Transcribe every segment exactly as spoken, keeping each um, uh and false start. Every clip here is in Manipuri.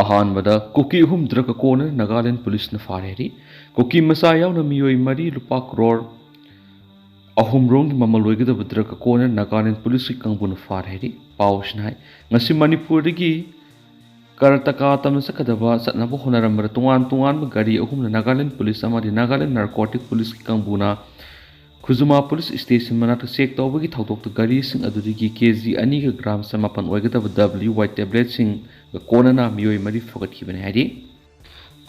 ꯑꯍꯥꯟꯕꯗ ꯀꯨꯀꯤ ꯑꯍꯨꯝ ꯗ꯭ꯔꯒ ꯀꯣꯅꯔ ꯅꯥꯒꯥꯂꯦꯟ ꯄꯨꯂꯤꯁꯅ ꯐꯥꯔꯦ ꯍꯥꯏꯔꯤ꯫ ꯀꯨꯀꯤ ꯃꯆꯥ ꯌꯥꯎꯅ ꯃꯤꯑꯣꯏ ꯃꯔꯤ ꯂꯨꯄꯥ ꯀ꯭ꯔꯣꯔ ꯑꯍꯨꯝ ꯔꯣꯝꯒꯤ ꯃꯃꯜ ꯑꯣꯏꯒꯗꯕ ꯗ꯭ꯔꯒ ꯀꯣꯅꯔ ꯅꯥꯒꯥꯂꯦꯟ ꯄꯨꯂꯤꯁꯀꯤ ꯀꯥꯡꯕꯨꯅ ꯐꯥꯔꯦ ꯍꯥꯏꯔꯤ꯫ ꯄꯥꯎꯁꯤꯅ ꯍꯥꯏ, ꯉꯁꯤ ꯃꯅꯤꯄꯨꯔꯗꯒꯤ ꯀꯔꯇꯀꯥ ꯇꯝꯅ ꯆꯠꯀꯗꯕ ꯆꯠꯅꯕ ꯍꯣꯠꯅꯔꯝꯕꯗ ꯇꯣꯉꯥꯟ ꯇꯣꯉꯥꯟꯕ ꯒꯥꯔꯤ ꯑꯍꯨꯝꯅ ꯅꯥꯒꯥꯂꯦꯟ ꯄꯨꯂꯤꯁ ꯑꯃꯗꯤ ꯅꯥꯒꯥꯂꯦꯟ ꯅꯥꯔꯀꯣꯇꯤꯛ ꯄꯨꯂꯤꯁꯀꯤ ꯀꯥꯡꯕꯨꯅ ꯈꯨꯖꯨꯃꯥ ꯄꯨꯂꯤꯁ ꯁ꯭ꯇꯦꯁꯟ ꯃꯅꯥꯛꯇ ꯆꯦꯛ ꯇꯧꯕꯒꯤ ꯊꯧꯗꯣꯛꯇ ꯒꯥꯔꯤꯁꯤꯡ ꯑꯗꯨꯗꯒꯤ ꯀꯦ ꯖꯤ ꯑꯅꯤꯒ ꯒ꯭ꯔꯥꯝ ꯆꯃꯥꯄꯟ ꯑꯣꯏꯒꯗꯕ ꯗꯕ꯭ꯂꯤꯌꯨ ꯋꯥꯏ ꯇꯦꯕ꯭ꯂꯦꯠꯁꯤꯡꯒ ꯀꯣꯟꯅꯅ ꯃꯤꯑꯣꯏ ꯃꯔꯤ ꯐꯒꯠꯈꯤꯕꯅꯤ ꯍꯥꯏꯔꯤ꯫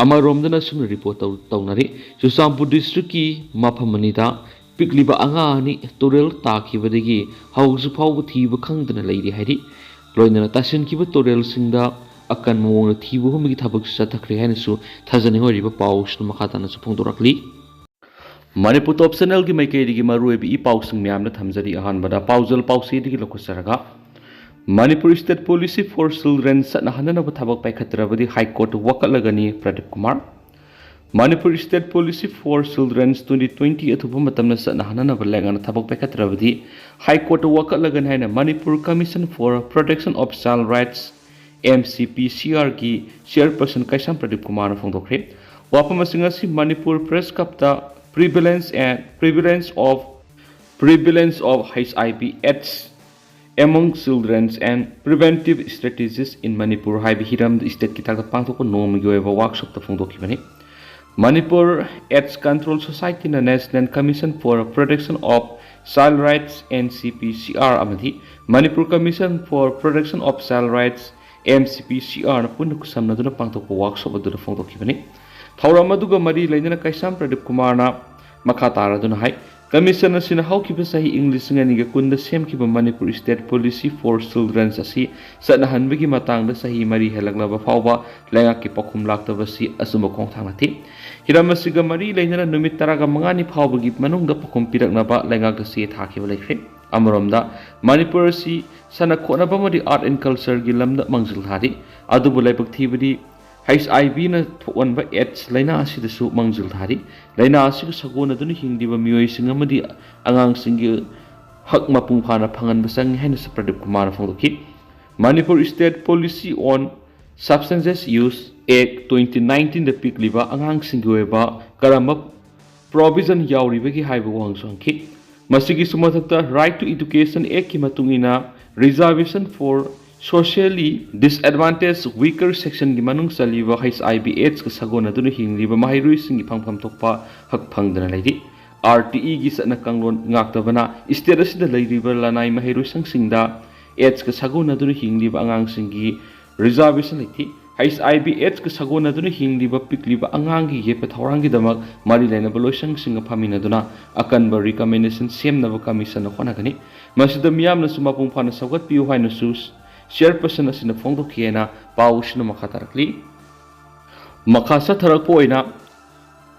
ꯑꯃꯔꯣꯝꯗꯅ ꯑꯁꯨꯝꯅ ꯔꯤꯄꯣꯔꯠ ꯇꯧ-, ꯇꯧꯅꯔꯤ, ꯆꯨꯔꯆꯥꯟꯄꯨꯔ ꯗꯤꯁꯇ꯭ꯔꯤꯛꯀꯤ ꯃꯐꯝ ꯑꯅꯤꯗ ꯄꯤꯛꯂꯤꯕ ꯑꯉꯥꯡ ꯑꯅꯤ ꯇꯨꯔꯦꯜ ꯇꯥꯈꯤꯕꯗꯒꯤ ꯍꯧꯖꯤꯛ ꯐꯥꯎꯕ ꯊꯤꯕ ꯈꯪꯗꯅ ꯂꯩꯔꯤ ꯍꯥꯏꯔꯤ꯫ ꯂꯣꯏꯅꯅ ꯇꯥꯁꯤꯟꯈꯤꯕ ꯇꯨꯔꯦꯜꯁꯤꯡꯗ ꯑꯀꯟꯕ ꯃꯑꯣꯡꯗ ꯊꯤꯕ ꯍꯨꯝꯕꯒꯤ ꯊꯕꯛꯁꯨ ꯆꯠꯊꯈ꯭ꯔꯦ ꯍꯥꯏꯅꯁꯨ ꯊꯥꯖꯅꯤꯡꯉꯥꯏ ꯑꯣꯏꯔꯤꯕ ꯄꯥꯎꯁꯤꯅ ꯃꯈꯥ ꯇꯥꯅꯁꯨ ꯐꯣꯡꯗꯣꯔꯛꯂꯤ꯫ ꯃꯅꯤꯄꯨꯔ ꯇꯣꯞ ꯆꯦꯅꯦꯜꯒꯤ ꯃꯥꯏꯀꯩꯗꯒꯤ ꯃꯔꯨꯑꯣꯏꯕ ꯏ ꯄꯥꯎꯁꯤꯡ ꯃꯌꯥꯝꯅ ꯊꯝꯖꯔꯤ꯫ ꯑꯍꯥꯟꯕꯗ ꯄꯥꯎꯖꯦꯜ ꯄꯥꯎꯆꯦꯗꯒꯤ ꯂꯧꯈꯠꯆꯔꯒ, Manipur state policy for children ꯆꯠꯅꯍꯟꯅꯅꯕ ꯊꯕꯛ ꯄꯥꯏꯈꯠꯇ꯭ꯔꯕꯗꯤ ꯍꯥꯏ ꯀꯣꯔꯠꯇ ꯋꯥꯀꯠꯂꯒꯅꯤ, Pradeep Kumar. Manipur state policy for children twenty twenty ꯑꯊꯨꯕ ꯃꯇꯝꯗ ꯆꯠꯅꯍꯟꯅꯅꯕ ꯂꯩꯉꯥꯛꯅ ꯊꯕꯛ ꯄꯥꯏꯈꯠꯇ꯭ꯔꯕꯗꯤ ꯍꯥꯏ ꯀꯣꯔꯠꯇ ꯋꯥꯀꯠꯂꯒꯅꯤ ꯍꯥꯏꯅ Manipur commission for protection of child rights, M C P ꯁꯤ ꯑꯥꯔꯒꯤ ꯆꯤꯌꯔꯄꯔꯁꯟ ꯀꯩꯁꯥꯝ ꯄ꯭ꯔꯗꯤꯞ ꯀꯨꯃꯥꯔꯅ ꯐꯣꯡꯗꯣꯛꯈ꯭ꯔꯦ꯫ ꯋꯥꯐꯝ ꯑꯁꯤꯡ ꯑꯁꯤ ꯃꯅꯤꯄꯨꯔ ꯄ꯭ꯔꯦꯁ ꯀ꯭ꯂꯕꯇ Prevalence and Prevalence of Prevalence of H I V AIDS Among Children and Preventive Strategies in Manipur ꯍꯥꯏꯕ ꯍꯤꯔꯝꯗ ꯁ꯭ꯇꯦꯠꯀꯤ ꯊꯥꯛꯇ ꯄꯥꯡꯊꯣꯛꯄ ꯅꯣꯡꯃꯒꯤ ꯑꯣꯏꯕ ꯋꯥꯔꯛꯁꯣꯞꯇ ꯐꯣꯡꯗꯣꯛꯈꯤꯕꯅꯤ꯫ ꯃꯅꯤꯄꯨꯔ AIDS Control Society ꯅ National Commission for Protection of Child Rights, N C P C R, ꯑꯃꯗꯤ Manipur Commission for Protection of Child Rights, M C P C R ꯅ ꯄꯨꯟꯅ ꯈꯨꯠꯁꯝꯅꯗꯨꯅ ꯄꯥꯡꯊꯣꯛꯄ ꯋꯥꯔꯛꯁꯣꯞ ꯑꯗꯨꯗ ꯐꯣꯡꯗꯣꯛꯈꯤꯕꯅꯤ꯫ ꯊꯧꯔꯝ ꯑꯗꯨꯒ ꯃꯔꯤ ꯂꯩꯅꯅ ꯀꯩꯁꯥꯝ ꯄ꯭ꯔꯗꯤꯞ ꯀꯨꯃꯥꯔꯅ ꯃꯈꯥ ꯇꯥꯔꯗꯨꯅ ꯍꯥꯏ, ꯀꯃꯤꯁꯟ ꯑꯁꯤꯅ ꯍꯧꯈꯤꯕ ꯆꯍꯤ ꯏꯪ ꯂꯤꯁꯤꯡ ꯑꯅꯤꯒ ꯀꯨꯟꯗ ꯁꯦꯝꯈꯤꯕ Manipur state policy four children's ꯑꯁꯤ ꯆꯠꯅꯍꯟꯕꯒꯤ ꯃꯇꯥꯡꯗ ꯆꯍꯤ ꯃꯔꯤ ꯍꯦꯜꯂꯛꯂꯕ ꯐꯥꯎꯕ ꯂꯩꯉꯥꯛꯀꯤ ꯄꯥꯎꯈꯨꯝ ꯂꯥꯛꯇꯕꯁꯤ ꯑꯆꯨꯝꯕ ꯈꯣꯡꯊꯥꯡ ꯅꯠꯇꯦ꯫ ꯍꯤꯔꯝ ꯑꯁꯤꯒ ꯃꯔꯤ ꯂꯩꯅꯅ ꯅꯨꯃꯤꯠ ꯇꯔꯥꯒ ꯃꯉꯥꯅꯤ ꯐꯥꯎꯕꯒꯤ ꯃꯅꯨꯡꯗ ꯄꯥꯎꯈꯨꯝ ꯄꯤꯔꯛꯅꯕ ꯂꯩꯉꯥꯛꯇ ꯆꯦ ꯊꯥꯈꯤꯕ ꯂꯩꯈ꯭ꯔꯦ꯫ ꯑꯃꯔꯣꯝꯗ, ꯃꯅꯤꯄꯨꯔ ꯑꯁꯤ ꯁꯥꯟꯅ ꯈꯣꯠꯅꯕ ꯑꯃꯗꯤ art and culture ꯒꯤ ꯂꯝꯗ ꯃꯥꯡꯖꯤꯜ ꯊꯥꯔꯤ꯫ ꯑꯗꯨꯕꯨ ꯂꯥꯏꯕꯛ ꯊꯤꯕꯗꯤ, H I V ꯅ ꯊꯣꯛꯍꯟꯕ AIDS ꯂꯥꯏꯅꯥ ꯑꯁꯤꯗꯁꯨ ꯃꯥꯡꯖꯤꯜ ꯊꯥꯔꯤ꯫ ꯂꯥꯏꯅꯥ ꯑꯁꯤꯒ ꯁꯥꯒꯣꯟꯅꯗꯨꯅ ꯍꯤꯡꯂꯤꯕ ꯃꯤꯑꯣꯏꯁꯤꯡ ꯑꯃꯗꯤ ꯑꯉꯥꯡꯁꯤꯡꯒꯤ ꯍꯛ ꯃꯄꯨꯡ ꯐꯥꯅ ꯐꯪꯍꯟꯕ ꯆꯪꯏ ꯍꯥꯏꯅꯁꯨ ꯄ꯭ꯔꯗꯤꯞ ꯀꯨꯃꯥꯔꯅ ꯐꯣꯡꯗꯣꯛꯈꯤ꯫ Manipur State Policy on Substances Use Act twenty nineteen ꯗ ꯄꯤꯛꯂꯤꯕ ꯑꯉꯥꯡꯁꯤꯡꯒꯤ ꯑꯣꯏꯕ ꯀꯔꯝꯕ provision ꯌꯥꯎꯔꯤꯕꯒꯦ ꯍꯥꯏꯕ ꯋꯥꯍꯪꯁꯨ ꯍꯪꯈꯤ꯫ ꯃꯁꯤꯒꯤꯁꯨ ꯃꯊꯛꯇ Right to Education Act ꯀꯤ ꯃꯇꯨꯡ ꯏꯟꯅ reservation for socially disadvantaged weaker section ꯒꯤ ꯃꯅꯨꯡ ꯆꯜꯂꯤꯕ H I V AIDS ꯀ ꯁꯥꯒꯣꯟꯅꯗꯨꯅ ꯍꯤꯡꯂꯤꯕ ꯃꯍꯩꯔꯣꯏꯁꯤꯡꯒꯤ ꯐꯪꯐꯝ ꯊꯣꯛꯄ ꯍꯛ ꯐꯪꯗꯅ ꯂꯩꯔꯤ꯫ R T E ꯒꯤ ꯆꯠꯅ ꯀꯥꯡꯂꯣꯟ ꯉꯥꯛꯇꯕꯅ state ꯑꯁꯤꯗ ꯂꯩꯔꯤꯕ ꯂꯅꯥꯏ ꯃꯍꯩꯔꯣꯏꯁꯪꯁꯤꯡꯗ AIDS ꯀ ꯁꯥꯒꯣꯟꯅꯗꯨꯅ ꯍꯤꯡꯂꯤꯕ ꯑꯉꯥꯡꯁꯤꯡꯒꯤ reservation ꯂꯩꯇꯦ꯫ H I V AIDS ꯀ ꯁꯥꯒꯣꯟꯅꯗꯨꯅ ꯍꯤꯡꯂꯤꯕ ꯄꯤꯛꯂꯤꯕ ꯑꯉꯥꯡꯒꯤ ꯌꯦꯠꯄ ꯊꯧꯔꯥꯡꯒꯤꯗꯃꯛ ꯃꯔꯤ ꯂꯩꯅꯕ ꯂꯣꯏꯁꯪꯁꯤꯡꯒ ꯐꯝꯃꯤꯟꯅꯗꯨꯅ ꯑꯀꯟꯕ recommendation ꯁꯦꯝꯅꯕ commission ꯅ ꯍꯣꯠꯅꯒꯅꯤ꯫ ꯃꯁꯤꯗ ꯃꯤꯌꯥꯝꯅꯁꯨ ꯃꯄꯨꯡ ꯐꯥꯅ ꯁꯧꯒꯠꯄꯤꯌꯨ ꯍꯥꯏꯅꯁꯨ chairperson ꯑꯁꯤꯅ ꯐꯣꯡꯗꯣꯛꯈꯤ ꯍꯥꯏꯅ ꯄꯥꯎ ꯑꯁꯤꯅ ꯃꯈꯥ ꯇꯥꯔꯛꯂꯤ꯫ ꯃꯈꯥ ꯆꯠꯊꯔꯛꯄ ꯑꯣꯏꯅ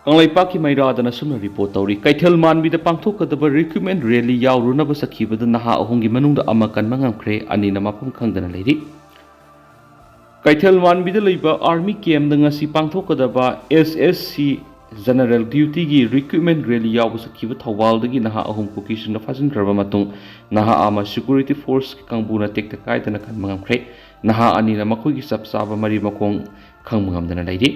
ꯀꯪꯂꯩꯄꯥꯛꯀꯤ ꯃꯩꯔꯥꯗꯅ ꯑꯁꯨꯝꯅ report ꯇꯧꯔꯤ꯫ ꯀꯩꯊꯦꯜ ꯃꯥꯟꯕꯤꯗ ꯄꯥꯡꯊꯣꯛꯀꯗꯕ recruitment rally ꯌꯥꯎꯔꯨꯅꯕ ꯆꯠꯈꯤꯕꯗ ꯅꯍꯥ ꯑꯍꯨꯝꯒꯤ ꯃꯅꯨꯡꯗ ꯑꯃ ꯀꯟꯕ ꯉꯝꯈ꯭ꯔꯦ, ꯑꯅꯤꯅ ꯃꯐꯝ ꯈꯪꯗꯅ ꯂꯩꯔꯤ꯫ ꯀꯩꯊꯦꯜ ꯃꯥꯟꯕꯤꯗ ꯂꯩꯕ army camp ꯇ ꯉꯁꯤ ꯄꯥꯡꯊꯣꯛꯀꯗꯕ S S C general duty ꯒꯤ recruitment rally ꯌꯥꯎꯕ ꯆꯠꯈꯤꯕ ꯊꯧꯕꯥꯜꯗꯒꯤ ꯅꯍꯥ ꯑꯍꯨꯝ ꯀꯨꯀꯤꯁꯤꯡꯅ ꯐꯥꯖꯤꯟꯈ꯭ꯔꯕ ꯃꯇꯨꯡ, ꯅꯍꯥ ꯑꯃ security force ꯀꯤ ꯀꯥꯡꯕꯨꯅ ꯇꯦꯛꯇ ꯀꯥꯏꯗꯅ ꯀꯟꯕ ꯉꯝꯈ꯭ꯔꯦ꯫ ꯅꯍꯥ ꯑꯅꯤꯅ ꯃꯈꯣꯏꯒꯤ ꯆꯞ ꯆꯥꯕ ꯃꯔꯤ ꯃꯈꯣꯡ ꯈꯪꯕ ꯉꯝꯗꯅ ꯂꯩꯔꯤ꯫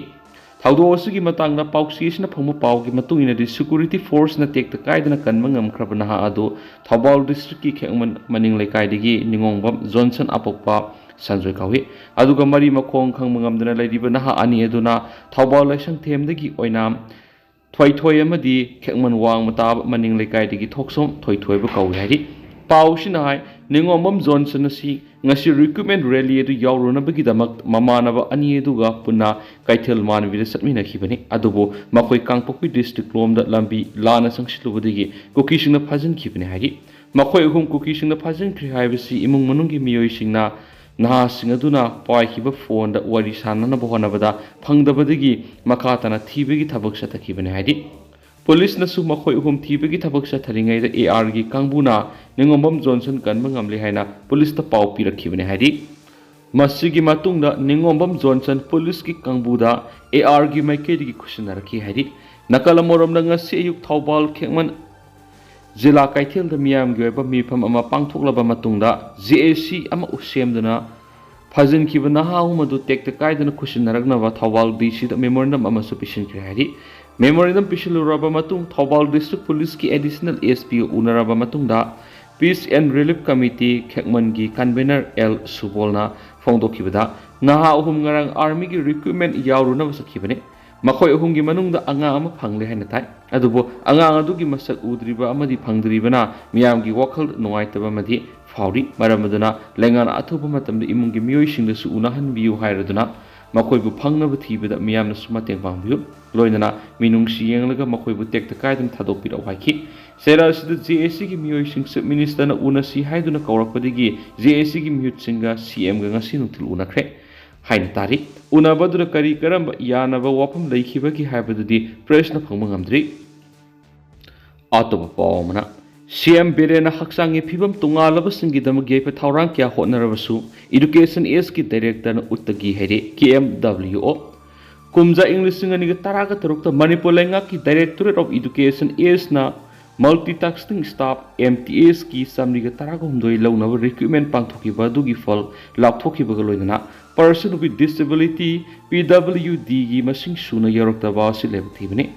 ꯊꯧꯗꯣꯛ ꯑꯁꯤꯒꯤ ꯃꯇꯥꯡꯗ ꯄꯥꯎꯆꯦꯁꯤꯅ ꯐꯪꯕ ꯄꯥꯎꯒꯤ ꯃꯇꯨꯡ ꯏꯟꯅꯗꯤ, security force ꯅ ꯇꯦꯛꯇ ꯀꯥꯏꯗꯅ ꯀꯟꯕ ꯉꯝꯈ꯭ꯔꯕ ꯅꯍꯥ ꯑꯗꯨ ꯊꯧꯕꯥꯜ district ꯀꯤ ꯈꯦꯛꯃꯟ ꯃꯅꯤꯡ ꯂꯩꯀꯥꯏꯗꯒꯤ ꯅꯤꯉꯣꯝꯕꯝ ꯖꯣꯟꯁꯟ, ꯑꯄꯣꯛꯄ ꯁꯟꯖꯣꯏ ꯀꯧꯏ꯫ ꯑꯗꯨꯒ ꯃꯔꯤ ꯃꯈꯣꯡ ꯈꯪꯕ ꯉꯝꯗꯅ ꯂꯩꯔꯤꯕ ꯅꯍꯥ ꯑꯅꯤ ꯑꯗꯨꯅ ꯊꯧꯕꯥꯜ ꯂꯥꯏꯁꯪꯊꯦꯝꯗꯒꯤ ꯑꯣꯏꯅꯥꯝ ꯊꯣꯏꯊꯣꯏ ꯑꯃꯗꯤ ꯈꯦꯛꯃꯟ ꯋꯥꯡꯃ ꯇꯥꯕ ꯃꯅꯤꯡ ꯂꯩꯀꯥꯏꯗꯒꯤ ꯊꯣꯛꯁꯣꯝ ꯊꯣꯏꯊꯣꯏꯕ ꯀꯧꯏ ꯍꯥꯏꯔꯤ꯫ ꯄꯥꯎꯁꯤꯅ ꯍꯥꯏ, ꯅꯤꯉꯣꯝꯕꯝ ꯖꯣꯟꯁꯟ ꯑꯁꯤ ꯉꯁꯤ recruitment rally ꯑꯗꯨ ꯌꯥꯎꯔꯨꯅꯕꯒꯤꯗꯃꯛ ꯃꯃꯥꯟꯅꯕ ꯑꯅꯤ ꯑꯗꯨꯒ ꯄꯨꯟꯅ ꯀꯩꯊꯦꯜ ꯃꯥꯟꯕꯤꯗ ꯆꯠꯃꯤꯟꯅꯈꯤꯕꯅꯤ꯫ ꯑꯗꯨꯕꯨ ꯃꯈꯣꯏ ꯀꯥꯡꯄꯣꯛꯄꯤ district ꯂꯣꯝꯗ ꯂꯝꯕꯤ ꯂꯥꯟꯅ ꯆꯪꯁꯤꯜꯂꯨꯕꯗꯒꯤ ꯀꯨꯀꯤꯁꯤꯡꯅ ꯐꯥꯖꯤꯟꯈꯤꯕꯅꯤ ꯍꯥꯏꯔꯤ꯫ ꯃꯈꯣꯏ ꯑꯍꯨꯝ ꯀꯨꯀꯤꯁꯤꯡꯅ ꯐꯥꯖꯤꯟꯈ꯭ꯔꯦ ꯍꯥꯏꯕꯁꯤ ꯏꯃꯨꯡ ꯃꯅꯨꯡꯒꯤ ꯃꯤꯑꯣꯏꯁꯤꯡꯅ ꯅꯍꯥꯁꯤꯡ ꯑꯗꯨꯅ ꯄꯥꯏꯈꯤꯕ ꯐꯣꯟꯗ ꯋꯥꯔꯤ ꯁꯥꯟꯅꯅꯕ ꯍꯣꯠꯅꯕꯗ ꯐꯪꯗꯕꯗꯒꯤ ꯃꯈꯥ ꯇꯥꯅ ꯊꯤꯕꯒꯤ ꯊꯕꯛ ꯆꯠꯊꯈꯤꯕꯅꯤ ꯍꯥꯏꯔꯤ꯫ ꯄꯨꯂꯤꯁꯅꯁꯨ ꯃꯈꯣꯏ ꯑꯍꯨꯝ ꯊꯤꯕꯒꯤ ꯊꯕꯛ ꯆꯠꯊꯔꯤꯉꯩꯗ A R ꯒꯤ ꯀꯥꯡꯕꯨꯅ ꯅꯤꯉꯣꯝꯕꯝ ꯖꯣꯟꯁꯟ ꯀꯟꯕ ꯉꯝꯂꯦ ꯍꯥꯏꯅ ꯄꯨꯂꯤꯁꯇ ꯄꯥꯎ ꯄꯤꯔꯛꯈꯤꯕꯅꯤ ꯍꯥꯏꯔꯤ꯫ ꯃꯁꯤꯒꯤ ꯃꯇꯨꯡꯗ ꯅꯤꯉꯣꯝꯕꯝ ꯖꯣꯟꯁꯟ ꯄꯨꯂꯤꯁꯀꯤ ꯀꯥꯡꯕꯨꯗ A R ꯒꯤ ꯃꯥꯏꯀꯩꯗꯒꯤ ꯈꯨꯠꯁꯤꯟꯅꯔꯛꯈꯤ ꯍꯥꯏꯔꯤ꯫ ꯅꯥꯀꯜ ꯑꯃꯔꯣꯝꯗ, ꯉꯁꯤ ꯑꯌꯨꯛ ꯊꯧꯕꯥꯜ ꯈꯦꯛꯃꯟ ꯖꯤꯂꯥ ꯀꯩꯊꯦꯜꯗ ꯃꯤꯌꯥꯝꯒꯤ ꯑꯣꯏꯕ ꯃꯤꯐꯝ ꯑꯃ ꯄꯥꯡꯊꯣꯛꯂꯕ ꯃꯇꯨꯡꯗ J A C ꯑꯃ ꯁꯦꯝꯗꯨꯅ ꯐꯥꯖꯤꯟꯈꯤꯕ ꯅꯍꯥ ꯑꯍꯨꯝ ꯑꯗꯨ ꯇꯦꯛꯇ ꯀꯥꯏꯗꯅ ꯈꯨꯠꯁꯤꯟꯅꯔꯛꯅꯕ ꯊꯧꯕꯥꯜ ꯗꯤ ꯁꯤꯗ ꯃꯦꯃꯣꯔꯦꯟꯗꯝ ꯑꯃꯁꯨ ꯄꯤꯁꯤꯟꯈ꯭ꯔꯦ ꯍꯥꯏꯔꯤ꯫ ꯃꯦꯃꯣꯔꯦꯟꯗꯝ ꯄꯤꯁꯤꯜꯂꯨꯔꯕ ꯃꯇꯨꯡ ꯊꯧꯕꯥꯜ ꯗꯤꯁꯇ꯭ꯔꯤꯛ ꯄꯨꯂꯤꯁꯀꯤ ꯑꯦꯗꯤꯁꯅꯦꯜ ꯑꯦꯁ ꯄꯤꯒ ꯎꯅꯔꯕ ꯃꯇꯨꯡꯗ ꯄꯤꯁ ꯑꯦꯟ ꯔꯤꯂꯤꯐ ꯀꯃꯤꯇꯤ ꯈꯦꯛꯃꯟꯒꯤ ꯀꯟꯚꯦꯅꯔ ꯑꯦꯜ ꯁꯨꯕꯣꯜꯅ ꯐꯣꯡꯗꯣꯛꯈꯤꯕꯗ, ꯅꯍꯥ ꯑꯍꯨꯝ ꯉꯔꯥꯡ ꯑꯥꯔꯃꯤꯒꯤ ꯔꯤꯀ꯭ꯔꯨꯠꯃꯦꯟ ꯌꯥꯎꯔꯨꯅꯕ ꯆꯠꯈꯤꯕꯅꯤ꯫ ꯃꯈꯣꯏ ꯑꯍꯨꯝꯒꯤ ꯃꯅꯨꯡꯗ ꯑꯉꯥꯡ ꯑꯃ ꯐꯪꯂꯦ ꯍꯥꯏꯅ ꯇꯥꯏ꯫ ꯑꯗꯨꯕꯨ ꯑꯉꯥꯡ ꯑꯗꯨꯒꯤ ꯃꯁꯛ ꯎꯗ꯭ꯔꯤꯕ ꯑꯃꯗꯤ ꯐꯪꯗ꯭ꯔꯤꯕꯅ ꯃꯤꯌꯥꯝꯒꯤ ꯋꯥꯈꯜ ꯅꯨꯡꯉꯥꯏꯇꯕ ꯑꯃꯗꯤ ꯐꯥꯎꯔꯤ꯫ ꯃꯔꯝ ꯑꯗꯨꯅ ꯂꯩꯉꯥꯛꯅ ꯑꯊꯨꯕ ꯃꯇꯝꯗ ꯏꯃꯨꯡꯒꯤ ꯃꯤꯑꯣꯏꯁꯤꯡꯗꯁꯨ ꯎꯅꯍꯟꯕꯤꯌꯨ ꯍꯥꯏꯔꯗꯨꯅ ꯃꯈꯣꯏꯕꯨ ꯐꯪꯅꯕ ꯊꯤꯕꯗ ꯃꯤꯌꯥꯝꯅꯁꯨ ꯃꯇꯦꯡ ꯄꯥꯡꯕꯤꯌꯨ꯫ ꯂꯣꯏꯅꯅ ꯃꯤꯅꯨꯡꯁꯤ ꯌꯦꯡꯂꯒ ꯃꯈꯣꯏꯕꯨ ꯇꯦꯛꯇ ꯀꯥꯏꯗꯅ ꯊꯥꯗꯣꯛꯄꯤꯔꯛꯎ ꯍꯥꯏꯈꯤ꯫ ꯆꯩꯔꯥꯛ ꯑꯁꯤꯗ ꯖꯦ ꯑꯦ ꯁꯤꯒꯤ ꯃꯤꯑꯣꯏꯁꯤꯡ ꯆꯤꯐ ꯃꯤꯅꯤꯁꯇꯔꯅ ꯎꯅꯁꯤ ꯍꯥꯏꯗꯨꯅ ꯀꯧꯔꯛꯄꯗꯒꯤ ꯖꯦ ꯑꯦ ꯁꯤꯒꯤ ꯃꯤꯍꯨꯠꯁꯤꯡꯒ ꯁꯤ ꯑꯦꯝꯒ ꯉꯁꯤ ꯅꯨꯡꯊꯤꯜ ꯎꯅꯈ꯭ꯔꯦ ꯍꯥꯏꯅ ꯇꯥꯔꯤ꯫ ꯎꯅꯕ ꯑꯗꯨꯗ ꯀꯔꯤ ꯀꯔꯝꯕ ꯌꯥꯅꯕ ꯋꯥꯐꯝ ꯂꯩꯈꯤꯕꯒꯦ ꯍꯥꯏꯕꯗꯨꯗꯤ ꯄ꯭ꯔꯦꯁꯅ ꯐꯪꯕ ꯉꯝꯗ꯭ꯔꯤ꯫ ꯑꯇꯣꯞꯄ ꯄꯥꯎ ꯑꯃꯅ, ꯁꯤ ꯑꯦꯝ ꯕꯤꯔꯦꯟꯅ ꯍꯛꯆꯥꯡꯒꯤ ꯐꯤꯕꯝ ꯇꯣꯉꯥꯜꯂꯕꯁꯤꯡꯒꯤꯗꯃꯛ ꯌꯥꯏꯐ ꯊꯧꯔꯥꯡ ꯀꯌꯥ ꯍꯣꯠꯅꯔꯕꯁꯨ ꯏꯗꯨꯀꯦꯁꯟ ꯑꯦꯁꯀꯤ ꯗꯥꯏꯔꯦꯛꯇꯔꯅ ꯎꯠꯇꯒꯤ ꯍꯩꯔꯦ, ꯀꯦ ꯑꯦꯝ ꯗꯕ꯭ꯂꯤꯎ ꯑꯣ꯫ ꯀꯨꯝꯖꯥ ꯏꯪ ꯂꯤꯁꯤꯡ ꯑꯅꯤꯒ ꯇꯔꯥꯒ ꯇꯔꯨꯛꯇ ꯃꯅꯤꯄꯨꯔ ꯂꯩꯉꯥꯛꯀꯤ ꯗꯥꯏꯔꯦꯛꯇꯣꯔꯦꯠ ꯑꯣꯐ ꯏꯗꯨꯀꯦꯁꯟ ꯑꯦꯁꯅ multitasking staff, M T S ꯀꯤ ꯆꯥꯃꯔꯤꯒ ꯇꯔꯥꯒ ꯍꯨꯝꯗꯣꯏ ꯂꯧꯅꯕ ꯔꯤꯀ꯭ꯔꯨꯠꯃꯦꯟ ꯄꯥꯡꯊꯣꯛꯈꯤꯕ ꯑꯗꯨꯒꯤ ꯐꯜ ꯂꯥꯎꯊꯣꯛꯈꯤꯕꯒ ꯂꯣꯏꯅꯅ Person with Disability, P W D ꯒꯤ ꯃꯁꯤꯡ ꯁꯨꯅ ꯌꯧꯔꯛꯇꯕ ꯑꯁꯤ ꯂꯥꯏꯕꯛ ꯊꯤꯕꯅꯤ꯫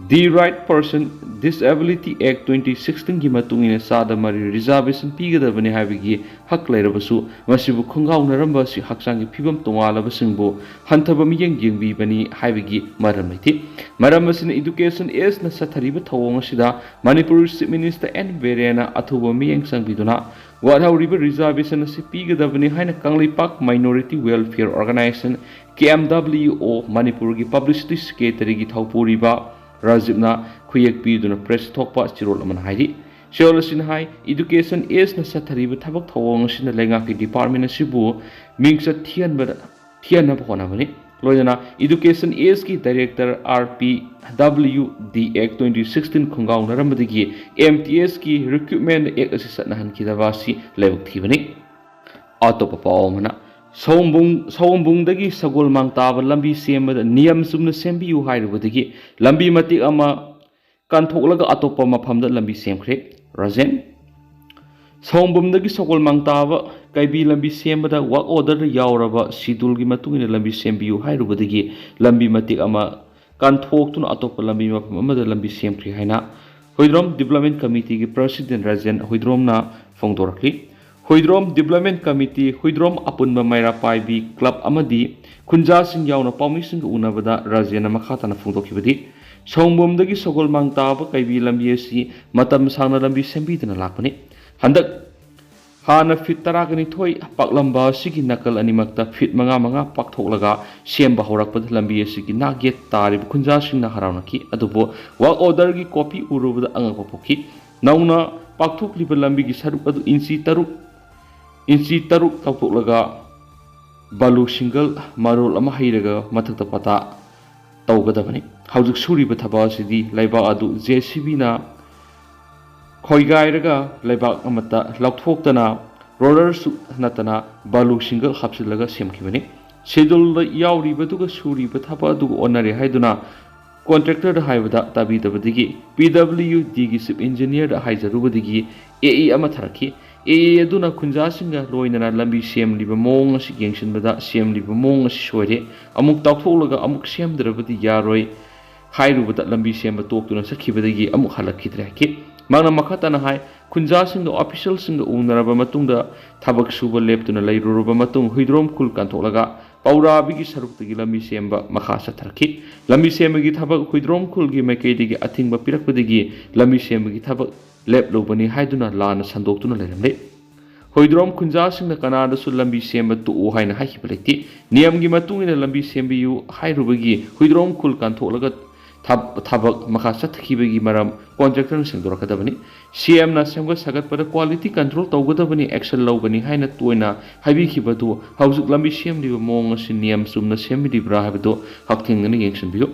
The Right Person Disability Act twenty sixteen ꯒꯤ ꯃꯇꯨꯡ ꯏꯟꯅ ꯆꯥꯗ ꯃꯔꯤ ꯔꯤꯖꯥꯔꯕꯦꯁꯟ ꯄꯤꯒꯗꯕꯅꯤ ꯍꯥꯏꯕꯒꯤ ꯍꯛ ꯂꯩꯔꯕꯁꯨ, ꯃꯁꯤꯕꯨ ꯈꯣꯡꯒꯥꯎꯅꯔꯝꯕ ꯑꯁꯤ ꯍꯛꯆꯥꯡꯒꯤ ꯐꯤꯕꯝ ꯇꯣꯉꯥꯜꯂꯕꯁꯤꯡꯕꯨ ꯍꯟꯊꯕ ꯃꯤꯠꯌꯦꯡ ꯌꯦꯡꯕꯤꯕꯅꯤ ꯍꯥꯏꯕꯒꯤ ꯃꯔꯝ ꯂꯩꯇꯦ꯫ ꯃꯔꯝ ꯑꯁꯤꯅ ꯏꯗꯨꯀꯦꯁꯟ ꯑꯦꯁꯅ ꯆꯠꯊꯔꯤꯕ ꯊꯧꯑꯣꯡ ꯑꯁꯤꯗ ꯃꯅꯤꯄꯨꯔ ꯆꯤꯐ ꯃꯤꯅꯤꯁꯇꯔ ꯑꯦꯟ ꯕꯤꯔꯦꯟꯅ ꯑꯊꯨꯕ ꯃꯤꯠꯌꯦꯡ ꯆꯪꯕꯤꯗꯨꯅ ꯋꯥꯠꯍꯧꯔꯤꯕ ꯔꯤꯖꯥꯔꯕꯦꯁꯟ ꯑꯁꯤ ꯄꯤꯒꯗꯕꯅꯤ ꯍꯥꯏꯅ Kangleipak Minority Welfare Organization, K M W O, ꯃꯅꯤꯄꯨꯔꯒꯤ ꯄꯕ꯭ꯂꯤꯁꯤꯇꯤ ꯁꯦꯀ꯭ꯔꯦꯇꯔꯤꯒꯤ ꯊꯧꯄꯨꯔꯤꯕ ꯔꯥꯖꯤꯕꯅ ꯈꯨꯌꯦꯛ ꯄꯤꯗꯨꯅ ꯄ꯭ꯔꯦꯁ ꯊꯣꯛꯄ ꯆꯤꯔꯣꯜ ꯑꯃꯅ ꯍꯥꯏꯔꯤ꯫ ꯆꯤꯔꯣꯜ ꯑꯁꯤꯅ ꯍꯥꯏ, ꯏꯗꯨꯀꯦꯁꯟ ꯑꯦꯁꯅ ꯆꯠꯊꯔꯤꯕ ꯊꯕꯛ ꯊꯧꯑꯣꯡ ꯑꯁꯤꯅ ꯂꯩꯉꯥꯛꯀꯤ ꯗꯤꯄꯥꯔꯠꯃꯦꯟ ꯑꯁꯤꯕꯨ ꯃꯤꯡꯆꯠ ꯊꯤꯍꯟꯕꯗ, ꯊꯤꯍꯟꯅꯕ ꯍꯣꯠꯅꯕꯅꯤ꯫ ꯂꯣꯏꯅꯅ ꯏꯗꯨꯀꯦꯁꯟ ꯑꯦꯁꯀꯤ director R P W D Act twenty sixteen ꯈꯣꯡꯒꯥꯎꯅꯔꯝꯕꯗꯒꯤ M T S ꯀꯤ ꯔꯤꯀ꯭ꯔꯨꯠꯃꯦꯟ ꯑꯦꯛ ꯑꯁꯤ ꯆꯠꯅꯍꯟꯈꯤꯗꯕ ꯑꯁꯤ ꯂꯥꯏꯕꯛ ꯊꯤꯕꯅꯤ꯫ ꯑꯇꯣꯞꯄ ꯄꯥꯎ ꯑꯃꯅ, ꯁꯑꯣꯝꯕꯨꯡ, ꯁꯑꯣꯝꯕꯨꯡꯗꯒꯤ ꯁꯒꯣꯜꯃꯥꯡ ꯇꯥꯕ ꯂꯝꯕꯤ ꯁꯦꯝꯕꯗ ꯅꯤꯌꯝ ꯆꯨꯝꯅ ꯁꯦꯝꯕꯤꯌꯨ ꯍꯥꯏꯔꯨꯕꯗꯒꯤ ꯂꯝꯕꯤ ꯃꯇꯦꯛ ꯑꯃ ꯀꯟꯊꯣꯛꯂꯒ ꯑꯇꯣꯞꯄ ꯃꯐꯝꯗ ꯂꯝꯕꯤ ꯁꯦꯝꯈ꯭ꯔꯦ꯫ ꯔꯥꯖꯦꯟ꯫ ꯁꯑꯣꯝꯕꯨꯝꯗꯒꯤ ꯁꯒꯣꯜꯃꯥꯡ ꯇꯥꯕ ꯀꯩꯕꯤ ꯂꯝꯕꯤ ꯁꯦꯝꯕꯗ ꯋꯥꯛ ꯑꯣꯔꯗꯔꯗ ꯌꯥꯎꯔꯕ ꯁꯤꯗꯨꯜꯒꯤ ꯃꯇꯨꯡ ꯏꯟꯅ ꯂꯝꯕꯤ ꯁꯦꯝꯕꯤꯌꯨ ꯍꯥꯏꯔꯨꯕꯗꯒꯤ ꯂꯝꯕꯤ ꯃꯇꯦꯛ ꯑꯃ ꯀꯥꯟꯊꯣꯛꯇꯨꯅ ꯑꯇꯣꯞꯄ ꯂꯝꯕꯤ ꯃꯐꯝ ꯑꯃꯗ ꯂꯝꯕꯤ ꯁꯦꯝꯈ꯭ꯔꯤ ꯍꯥꯏꯅ ꯍꯨꯏꯗ꯭ꯔꯣꯝ ꯗꯤꯕ꯭ꯂꯞꯃꯦꯟ ꯀꯃꯤꯇꯤꯒꯤ ꯄ꯭ꯔꯁꯤꯗꯦꯟ ꯔꯥꯖꯦꯟ ꯍꯨꯏꯗ꯭ꯔꯣꯝꯅ ꯐꯣꯡꯗꯣꯔꯛꯂꯤ꯫ ꯍꯨꯏꯗ꯭ꯔꯣꯝ ꯗꯤꯕ꯭ꯂꯞꯃꯦꯟ ꯀꯃꯤꯇꯤ, ꯍꯨꯏꯗ꯭ꯔꯣꯝ ꯑꯄꯨꯟꯕ ꯃꯩꯔꯥ ꯄꯥꯏꯕꯤ ꯀ꯭ꯂꯕ ꯑꯃꯗꯤ ꯈꯨꯟꯖꯥꯁꯤꯡ ꯌꯥꯎꯅ ꯄꯥꯎꯃꯤꯁꯤꯡꯒ ꯎꯅꯕꯗ ꯔꯥꯖꯦꯟꯅ ꯃꯈꯥ ꯇꯥꯅ ꯐꯣꯡꯗꯣꯛꯈꯤꯕꯗꯤ, ꯁꯑꯣꯝꯕꯨꯝꯗꯒꯤ ꯁꯒꯣꯜꯃꯥꯡ ꯇꯥꯕ ꯀꯩꯕꯤ ꯂꯝꯕꯤ ꯑꯁꯤ ꯃꯇꯝ ꯁꯥꯡꯅ ꯂꯝꯕꯤ ꯁꯦꯝꯕꯤꯗꯨꯅ ꯂꯥꯛꯄꯅꯤ꯫ ꯍꯟꯗꯛ ꯍꯥꯟꯅ ꯐꯤꯠ ꯇꯔꯥꯒ ꯅꯤꯊꯣꯏ ꯄꯥꯛꯂꯝꯕ ꯑꯁꯤꯒꯤ ꯅꯥꯀꯜ ꯑꯅꯤꯃꯛꯇ ꯐꯤꯠ ꯃꯉꯥ ꯃꯉꯥ ꯄꯥꯛꯊꯣꯛꯂꯒ ꯁꯦꯝꯕ ꯍꯧꯔꯛꯄꯗ ꯂꯝꯕꯤ ꯑꯁꯤꯒꯤ ꯅꯥꯛ ꯌꯦꯠ ꯇꯥꯔꯤꯕ ꯈꯨꯟꯖꯥꯁꯤꯡꯅ ꯍꯔꯥꯎꯅꯈꯤ꯫ ꯑꯗꯨꯕꯨ ꯋꯥꯛ ꯑꯣꯔꯗꯔꯒꯤ ꯀꯣꯄꯤ ꯎꯔꯨꯕꯗ ꯑꯉꯛꯄ ꯄꯣꯛꯈꯤ꯫ ꯅꯧꯅ ꯄꯥꯛꯊꯣꯛꯂꯤꯕ ꯂꯝꯕꯤꯒꯤ ꯁꯔꯨꯛ ꯑꯗꯨ ꯏꯟꯆꯤ ꯇꯔꯨꯛ, ꯏꯟꯆꯤ ꯇꯔꯨꯛ ꯂꯧꯊꯣꯛꯂꯒ ꯕꯥꯂꯨ ꯁꯤꯡꯒꯜ ꯃꯔꯣꯜ ꯑꯃ ꯍꯩꯔꯒ ꯃꯊꯛꯇ ꯄꯇꯥ ꯇꯧꯒꯗꯕꯅꯤ꯫ ꯍꯧꯖꯤꯛ ꯁꯨꯔꯤꯕ ꯊꯕꯛ ꯑꯁꯤꯗꯤ ꯂꯩꯕꯥꯛ ꯑꯗꯨ ꯖꯦ ꯁꯤ ꯕꯤꯅ ꯈꯣꯏꯒꯥꯏꯔꯒ ꯂꯩꯕꯥꯛ ꯑꯃꯠꯇ ꯂꯧꯊꯣꯛꯇꯅ ꯔꯣꯂꯔꯁꯨ ꯅꯠꯇꯅ ꯕꯥꯂꯨ ꯁꯤꯡꯒꯜ ꯍꯥꯞꯆꯤꯜꯂꯒ ꯁꯦꯝꯈꯤꯕꯅꯤ꯫ ꯁꯦꯗꯨꯜꯗ ꯌꯥꯎꯔꯤꯕꯗꯨꯒ ꯁꯨꯔꯤꯕ ꯊꯕꯛ ꯑꯗꯨꯒ ꯑꯣꯟꯅꯔꯦ ꯍꯥꯏꯗꯨꯅ ꯀꯣꯟꯇ꯭ꯔꯦꯛꯇꯔꯗ ꯍꯥꯏꯕꯗ ꯇꯥꯕꯤꯗꯕꯗꯒꯤ ꯄꯤ ꯗꯕ꯭ꯂꯤꯎ ꯗꯤꯒꯤ ꯆꯤꯐ ꯏꯟꯖꯤꯅꯤꯌꯔꯗ ꯍꯥꯏꯖꯔꯨꯕꯗꯒꯤ ꯑꯦ ꯏ ꯑꯃ ꯊꯥꯔꯛꯈꯤ꯫ ꯑꯦ ꯏ ꯑꯗꯨꯅ ꯈꯨꯟꯖꯥꯁꯤꯡꯒ ꯂꯣꯏꯅꯅ ꯂꯝꯕꯤ ꯁꯦꯝꯂꯤꯕ ꯃꯑꯣꯡ ꯑꯁꯤ ꯌꯦꯡꯁꯤꯟꯕꯗ ꯁꯦꯝꯂꯤꯕ ꯃꯑꯣꯡ ꯑꯁꯤ ꯁꯣꯏꯔꯦ, ꯑꯃꯨꯛ ꯇꯥꯎꯊꯣꯛꯂꯒ ꯑꯃꯨꯛ ꯁꯦꯝꯗ꯭ꯔꯕꯗꯤ ꯌꯥꯔꯣꯏ ꯍꯥꯏꯔꯨꯕꯗ ꯂꯝꯕꯤ ꯁꯦꯝꯕ ꯇꯣꯛꯇꯨꯅ ꯆꯠꯈꯤꯕꯗꯒꯤ ꯑꯃꯨꯛ ꯍꯜꯂꯛꯈꯤꯗ꯭ꯔꯦ ꯍꯥꯏꯈꯤ꯫ ꯃꯍꯥꯛꯅ ꯃꯈꯥ ꯇꯥꯅ ꯍꯥꯏ, ꯈꯨꯟꯖꯥꯁꯤꯡꯗ ꯑꯣꯐꯤꯁꯤꯌꯦꯜꯁꯤꯡꯒ ꯎꯅꯔꯕ ꯃꯇꯨꯡꯗ ꯊꯕꯛ ꯁꯨꯕ ꯂꯦꯞꯇꯨꯅ ꯂꯩꯔꯨꯔꯕ ꯃꯇꯨꯡ ꯍꯨꯏꯗ꯭ꯔꯣꯝ ꯈꯨꯜ ꯀꯥꯟꯊꯣꯛꯂꯒ ꯄꯧꯔꯥꯕꯤꯒꯤ ꯁꯔꯨꯛꯇꯒꯤ ꯂꯝꯕꯤ ꯁꯦꯝꯕ ꯃꯈꯥ ꯆꯠꯊꯔꯛꯈꯤ꯫ ꯂꯝꯕꯤ ꯁꯦꯝꯕꯒꯤ ꯊꯕꯛ ꯍꯨꯏꯗ꯭ꯔꯣꯝ ꯈꯨꯜꯒꯤ ꯃꯥꯏꯀꯩꯗꯒꯤ ꯑꯊꯤꯡꯕ ꯄꯤꯔꯛꯄꯗꯒꯤ ꯂꯝꯕꯤ ꯁꯦꯝꯕꯒꯤ ꯊꯕꯛ ꯂꯦꯞꯂꯨꯕꯅꯤ ꯍꯥꯏꯗꯨꯅ ꯂꯥꯟꯅ ꯁꯟꯗꯣꯛꯇꯨꯅ ꯂꯩꯔꯝꯂꯦ꯫ ꯍꯨꯏꯗ꯭ꯔꯣꯝ ꯈꯨꯟꯖꯥꯁꯤꯡꯅ ꯀꯅꯥꯗꯁꯨ ꯂꯝꯕꯤ ꯁꯦꯝꯕ ꯇꯣꯛꯎ ꯍꯥꯏꯅ ꯍꯥꯏꯈꯤꯕ ꯂꯩꯇꯦ꯫ ꯅꯤꯌꯝꯒꯤ ꯃꯇꯨꯡ ꯏꯟꯅ ꯂꯝꯕꯤ ꯁꯦꯝꯕꯤꯌꯨ ꯍꯥꯏꯔꯨꯕꯒꯤ ꯍꯨꯏꯗ꯭ꯔꯣꯝ ꯈꯨꯜ ꯀꯥꯟꯊꯣꯛꯂꯒ ꯊꯕ-, ꯊꯕꯛ ꯃꯈꯥ ꯆꯠꯊꯈꯤꯕꯒꯤ ꯃꯔꯝ ꯀꯣꯟꯇ꯭ꯔꯦꯛꯇꯔꯅ ꯁꯦꯡꯗꯣꯔꯛꯀꯗꯕꯅꯤ꯫ ꯁꯤ ꯑꯦꯝꯅ ꯁꯦꯝꯒꯠ ꯁꯥꯒꯠꯄꯗ ꯀ꯭ꯋꯥꯂꯤꯇꯤ ꯀꯟꯇ꯭ꯔꯣꯜ ꯇꯧꯒꯗꯕꯅꯤ, ꯑꯦꯛꯁꯟ ꯂꯧꯒꯅꯤ ꯍꯥꯏꯅ ꯇꯣꯏꯅ ꯍꯥꯏꯕꯤꯈꯤꯕꯗꯨ ꯍꯧꯖꯤꯛ ꯂꯝꯕꯤ ꯁꯦꯝꯂꯤꯕ ꯃꯑꯣꯡ ꯑꯁꯤ ꯅꯤꯌꯝ ꯆꯨꯝꯅ ꯁꯦꯝꯕꯤꯔꯤꯕ꯭ꯔꯥ ꯍꯥꯏꯕꯗꯨ ꯍꯛꯊꯦꯡꯅꯅ ꯌꯦꯡꯁꯤꯟꯕꯤꯌꯨ꯫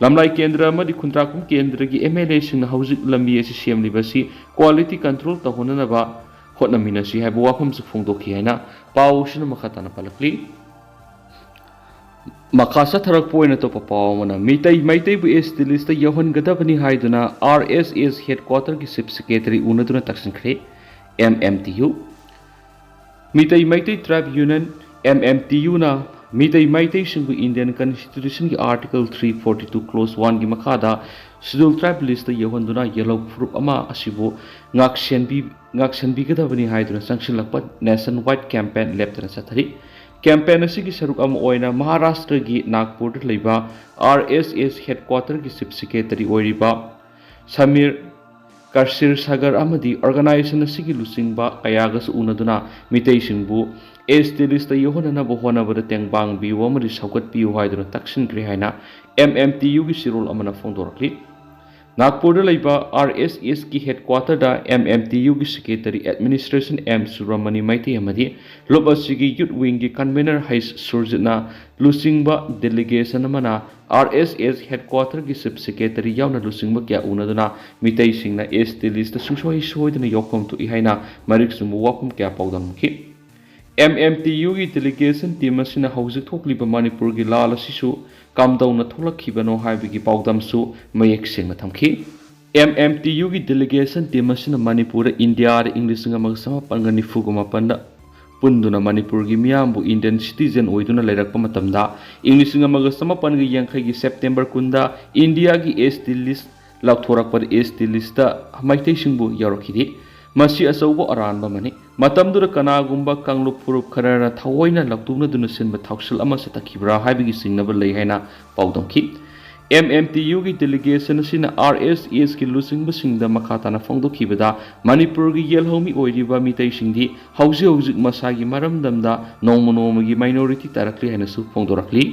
ꯂꯝꯂꯥꯏ ꯀꯦꯟꯗ꯭ꯔ ꯑꯃꯗꯤ ꯈꯨꯟꯗ꯭ꯔꯥꯛꯄꯝ ꯀꯦꯟꯗ꯭ꯔꯒꯤ ꯑꯦꯝ ꯑꯦꯜ ꯑꯦꯁꯤꯡꯅ ꯍꯧꯖꯤꯛ ꯂꯝꯕꯤ ꯑꯁꯤ ꯁꯦꯝꯂꯤꯕ ꯑꯁꯤ ꯀ꯭ꯋꯥꯂꯤꯇꯤ ꯀꯟꯇ꯭ꯔꯣꯜ ꯇꯧꯍꯟꯅꯅꯕ ꯍꯣꯠꯅꯃꯤꯟꯅꯁꯤ ꯍꯥꯏꯕ ꯋꯥꯐꯝꯁꯨ ꯐꯣꯡꯗꯣꯛꯈꯤ ꯍꯥꯏꯅ ꯄꯥꯎ ꯑꯁꯤꯅ ꯃꯈꯥ ꯇꯥꯅ ꯄꯜꯂꯛꯂꯤ꯫ ꯃꯈꯥ ꯆꯠꯊꯔꯛꯄ ꯑꯣꯏꯅ ꯑꯇꯣꯞꯄ ꯄꯥꯎ ꯑꯃꯅ, ꯃꯤꯇꯩ, ꯃꯩꯇꯩꯕꯨ ꯑꯦꯁ ꯇꯤ ꯂꯤꯁꯇ ꯌꯧꯍꯟꯒꯗꯕꯅꯤ ꯍꯥꯏꯗꯨꯅ ꯑꯥꯔ ꯑꯦꯁ ꯑꯦꯁ ꯍꯦꯗꯀ꯭ꯋꯥꯇꯔꯒꯤ ꯆꯤꯐ ꯁꯦꯀ꯭ꯔꯦꯇꯔꯤ ꯎꯅꯗꯨꯅ ꯇꯛꯁꯤꯟꯈ꯭ꯔꯦ꯫ M M T U꯫ Meetei Meitei Tribe Union, M M T Uꯅ ꯃꯤꯇꯩ ꯃꯩꯇꯩꯁꯤꯡꯕꯨ Indian Constitutionꯒꯤ Article three forty two Clause oneꯒꯤ ꯃꯈꯥꯗ Scheduled Tribe listꯇ ꯌꯧꯍꯟꯗꯨꯅ ꯌꯦꯜꯍꯧ ꯐꯨꯔꯨꯞ ꯑꯃ ꯑꯁꯤꯕꯨ ꯉꯥꯛꯁꯦꯟꯕꯤ-, ꯉꯥꯛꯁꯦꯟꯕꯤꯒꯗꯕꯅꯤ ꯍꯥꯏꯗꯨꯅ ꯆꯪꯁꯤꯜꯂꯛꯄ nationwide campaign ꯂꯦꯞꯇꯅ ꯆꯠꯊꯔꯤ꯫ Campaign ꯑꯁꯤꯒꯤ ꯁꯔꯨꯛ ꯑꯃ ꯑꯣꯏꯅ ꯃꯍꯥꯔꯥꯁꯇ꯭ꯔꯒꯤ ꯅꯥꯒꯄꯨꯔꯗ ꯂꯩꯕ R S S headquarterꯒꯤ Chief Secretary ꯑꯣꯏꯔꯤꯕ ꯁꯃꯤꯔ ꯀꯥꯁꯤꯔ ꯁꯥꯒꯔ ꯑꯃꯗꯤ organization ꯑꯁꯤꯒꯤ ꯂꯨꯆꯤꯡꯕ ꯀꯌꯥꯒꯁꯨ ꯎꯅꯗꯨꯅ ꯃꯤꯇꯩꯁꯤꯡꯕꯨ S T listꯇ ꯌꯧꯍꯟꯅꯅꯕ ꯍꯣꯠꯅꯕꯗ ꯇꯦꯡꯕꯥꯡꯕꯤꯌꯨ ꯑꯃꯗꯤ ꯁꯧꯒꯠꯄꯤꯌꯨ ꯍꯥꯏꯗꯨꯅ ꯇꯛꯁꯤꯟꯈ꯭ꯔꯦ ꯍꯥꯏꯅ M M T Uꯒꯤ ꯆꯦꯔꯣꯜ ꯑꯃꯅ ꯐꯣꯡꯗꯣꯔꯛꯂꯤ꯫ ꯅꯥꯒꯄꯨꯔꯗ ꯂꯩꯕ R S Sꯒꯤ headquarterꯗ M M T Uꯒꯤ Secretary Administration M ꯁꯨꯕ꯭ꯔꯃꯅꯤ Meitei ꯑꯃꯗꯤ ꯂꯨꯞ ꯑꯁꯤꯒꯤ Youth Wingꯒꯤ Convener H ꯁꯨꯔꯖꯤꯠꯅ ꯂꯨꯆꯤꯡꯕ delegation ꯑꯃꯅ R S S headquarterꯒꯤ Chief Secretary ꯌꯥꯎꯅ ꯂꯨꯆꯤꯡꯕ ꯀꯌꯥ ꯎꯅꯗꯨꯅ ꯃꯤꯇꯩꯁꯤꯡꯅ S T listꯇ ꯁꯨꯡꯁꯣꯏ ꯁꯣꯏꯗꯅ ꯌꯥꯎꯐꯝ ꯊꯣꯛꯏ ꯍꯥꯏꯅ ꯃꯔꯤꯛ ꯆꯨꯝꯕ ꯋꯥꯐꯝ ꯀꯌꯥ ꯄꯥꯎꯗꯝꯈꯤ꯫ M M T Uꯒꯤ delegation team ꯑꯁꯤꯅ ꯍꯧꯖꯤꯛ ꯊꯣꯛꯂꯤꯕ ꯃꯅꯤꯄꯨꯔꯒꯤ ꯂꯥꯜ ꯑꯁꯤꯁꯨ ꯀꯝꯗꯧꯅ ꯊꯣꯛꯂꯛꯈꯤꯕꯅꯣ ꯍꯥꯏꯕꯒꯤ ꯄꯥꯎꯗꯝꯁꯨ ꯃꯌꯦꯛ ꯁꯦꯡꯅ ꯊꯝꯈꯤ꯫ M M T Uꯒꯤ delegation team ꯑꯁꯤꯅ ꯃꯅꯤꯄꯨꯔꯗ ꯏꯟꯗꯤꯌꯥꯗ ꯏꯪ ꯂꯤꯁꯤꯡ ꯑꯃꯒ ꯆꯃꯥꯄꯟꯒ ꯅꯤꯐꯨꯒ ꯃꯥꯄꯟꯗ ꯄꯨꯟꯗꯨꯅ ꯃꯅꯤꯄꯨꯔꯒꯤ ꯃꯤꯌꯥꯝꯕꯨ Indian citizen ꯑꯣꯏꯗꯨꯅ ꯂꯩꯔꯛꯄ ꯃꯇꯝꯗ, ꯏꯪ ꯂꯤꯁꯤꯡ ꯑꯃꯒ ꯆꯃꯥꯄꯟꯒ ꯌꯥꯡꯈꯩꯒꯤ September ꯀꯨꯟꯗ ꯏꯟꯗꯤꯌꯥꯒꯤ S T list ꯂꯥꯎꯊꯣꯔꯛꯄꯗ S T listꯇ ꯃꯩꯇꯩꯁꯤꯡꯕꯨ ꯌꯥꯎꯔꯛꯈꯤꯗꯦ꯫ ꯃꯁꯤ ꯑꯆꯧꯕ ꯑꯔꯥꯟꯕ ꯑꯃꯅꯤ꯫ ꯃꯇꯝꯗꯨꯗ ꯀꯅꯥꯒꯨꯝꯕ ꯀꯥꯡꯂꯨꯞ ꯐꯨꯔꯨꯞ ꯈꯔꯅ ꯊꯑꯣꯏꯅ ꯂꯧꯇꯨꯛꯅꯗꯨꯅ ꯁꯤꯟꯕ ꯊꯧꯁꯤꯜ ꯑꯃ ꯆꯠꯊꯈꯤꯕ꯭ꯔꯥ ꯍꯥꯏꯕꯒꯤ ꯆꯤꯡꯅꯕ ꯂꯩ ꯍꯥꯏꯅ ꯄꯥꯎꯗꯝꯈꯤ꯫ M M T Uꯒꯤ delegation ꯑꯁꯤꯅ R S Sꯒꯤ ꯂꯨꯆꯤꯡꯕꯁꯤꯡꯗ ꯃꯈꯥ ꯇꯥꯅ ꯐꯣꯡꯗꯣꯛꯈꯤꯕꯗ, ꯃꯅꯤꯄꯨꯔꯒꯤ ꯌꯦꯜꯍꯧꯃꯤ ꯑꯣꯏꯔꯤꯕ ꯃꯤꯇꯩꯁꯤꯡꯗꯤ ꯍꯧꯖꯤꯛ ꯍꯧꯖꯤꯛ ꯃꯁꯥꯒꯤ ꯃꯔꯝꯗꯝꯗ ꯅꯣꯡꯃ ꯅꯣꯡꯃꯒꯤ minority ꯇꯥꯔꯛꯂꯤ ꯍꯥꯏꯅꯁꯨ ꯐꯣꯡꯗꯣꯔꯛꯂꯤ꯫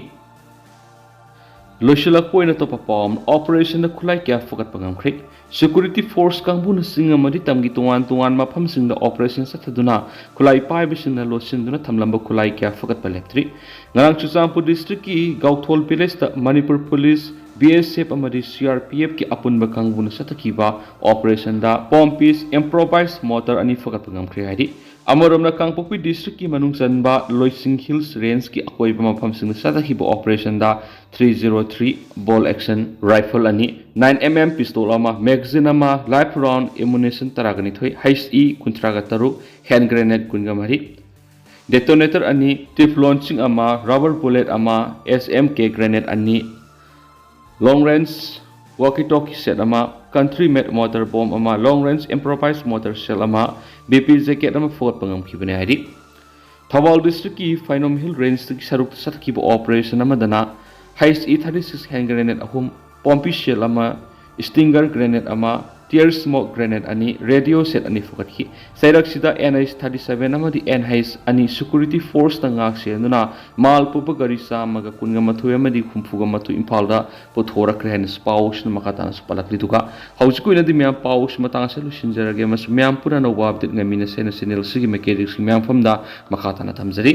ꯂꯣꯏꯁꯤꯜꯂꯛꯄ ꯑꯣꯏꯅ ꯑꯇꯣꯞꯄ ꯄꯥꯎ ꯑꯃꯅ, operationꯗ ꯈꯨꯠꯂꯥꯏ ꯀꯌꯥ ꯐꯒꯠꯄ ꯉꯝꯈ꯭ꯔꯦ꯫ Security force ꯀꯥꯡꯕꯨꯅ ꯆꯤꯡ ꯑꯃꯗꯤ ꯇꯝꯒꯤ ꯇꯣꯉꯥꯟ ꯇꯣꯉꯥꯟꯕ ꯃꯐꯝꯁꯤꯡꯗ operation ꯆꯠꯊꯗꯨꯅ ꯈꯨꯠꯂꯥꯏ ꯄꯥꯏꯕꯁꯤꯡꯅ ꯂꯣꯠꯁꯤꯟꯗꯨꯅ ꯊꯝꯂꯝꯕ ꯈꯨꯠꯂꯥꯏ ꯀꯌꯥ ꯐꯒꯠꯄ ꯂꯦꯞꯇ꯭ꯔꯤ꯫ ꯉꯔꯥꯡ Churachandpur districtꯀꯤ ꯒꯧꯊꯣꯜ villageꯇ Manipur police, B S F ꯑꯃꯗꯤ C R P Fꯀꯤ ꯑꯄꯨꯟꯕ ꯀꯥꯡꯕꯨꯅ ꯆꯠꯊꯈꯤꯕ operationꯗ Pompis improvised mortar ꯑꯅꯤ ꯐꯒꯠꯄ ꯉꯝꯈ꯭ꯔꯦ ꯍꯥꯏꯔꯤ꯫ ꯑꯃꯔꯣꯝꯅ, ꯀꯥꯡꯄꯣꯛꯄꯤ ꯗꯤꯁꯇ꯭ꯔꯤꯛꯀꯤ ꯃꯅꯨꯡ ꯆꯟꯕ ꯂꯣꯏꯁꯤꯡ ꯍꯤꯜꯁ ꯔꯦꯟꯖꯀꯤ ꯑꯀꯣꯏꯕ ꯃꯐꯝꯁꯤꯡꯗ ꯆꯠꯊꯈꯤꯕ ꯑꯣꯄꯔꯦꯁꯟꯗ three zero three bolt action rifle ꯑꯅꯤ, nine M M pistol ꯑꯃ, magazine ꯑꯃ, live round ammunition ꯇꯔꯥꯒ ꯅꯤꯊꯣꯏ, H E ꯀꯨꯟꯊ꯭ꯔꯥꯒ ꯇꯔꯨꯛ, hand grenade ꯀꯨꯟꯒ ꯃꯔꯤ, detonator ꯑꯅꯤ, ꯇꯤꯐꯂꯣꯟꯁꯤꯡ ꯑꯃ, rubber bullet ꯑꯃ, S M K grenade ꯑꯅꯤ, long range walkie talkie set ꯑꯃ, country made mortar bomb ꯑꯃ, long range improvised mortar shell ꯑꯃ, B P jacket ꯑꯃ ꯐꯨꯒꯠꯄ ꯉꯝꯈꯤꯕꯅꯤ ꯍꯥꯏꯔꯤ꯫ ꯊꯧꯕꯥꯜ ꯗꯤꯁꯇ꯭ꯔꯤꯛꯀꯤ ꯐꯥꯏꯅꯣꯝ ꯍꯤꯜ ꯔꯦꯟꯖꯇꯒꯤ ꯁꯔꯨꯛꯇ ꯆꯠꯊꯈꯤꯕ ꯑꯣꯄꯔꯦꯁꯟ ꯑꯃꯗꯅ H E thirty six hand grenade ꯑꯍꯨꯝ, ꯄꯣꯝꯄꯤ ꯁꯦꯜ ꯑꯃ, stinger grenade ꯑꯃ, tear smoke grenade ꯑꯅꯤ, radio set ꯑꯅꯤ ꯐꯨꯒꯠꯈꯤ꯫ ꯆꯩꯔꯛꯁꯤꯗ N H thirty seven ꯑꯃꯗꯤ N H ꯑꯅꯤ security forceꯅ ꯉꯥꯛ ꯁꯦꯟꯗꯨꯅ ꯃꯥꯜ ꯄꯨꯕ ꯒꯥꯔꯤ ꯆꯥꯝꯃꯒ ꯀꯨꯟꯒ ꯃꯥꯊꯣꯏ ꯑꯃꯗꯤ ꯍꯨꯝꯐꯨꯒ ꯃꯥꯊꯣꯏ ꯏꯝꯐꯥꯜꯗ ꯄꯨꯊꯣꯔꯛꯈ꯭ꯔꯦ ꯍꯥꯏꯅꯁꯨ ꯄꯥꯎꯁꯤꯅ ꯃꯈꯥ ꯇꯥꯅꯁꯨ ꯄꯜꯂꯛꯂꯤ꯫ ꯑꯗꯨꯒ ꯍꯧꯖꯤꯛꯀꯤ ꯑꯣꯏꯅꯗꯤ ꯃꯌꯥꯝ ꯄꯥꯎꯁꯤ ꯃꯇꯥꯡ ꯑꯁꯤꯗ ꯂꯣꯏꯁꯤꯟꯖꯔꯒꯦ ꯑꯃꯁꯨꯡ ꯃꯌꯥꯝ ꯄꯨꯟꯅ ꯑꯅꯧꯕ ꯑꯞꯗꯦꯠ ꯉꯥꯏꯃꯤꯟꯅꯁꯦꯅ ꯆꯦꯅꯦꯜ ꯑꯁꯤꯒꯤ ꯃꯥꯏꯀꯩꯗꯒꯤ ꯃꯌꯥꯝ ꯃꯐꯝꯗ ꯃꯈꯥ ꯇꯥꯅ ꯊꯝꯖꯔꯤ꯫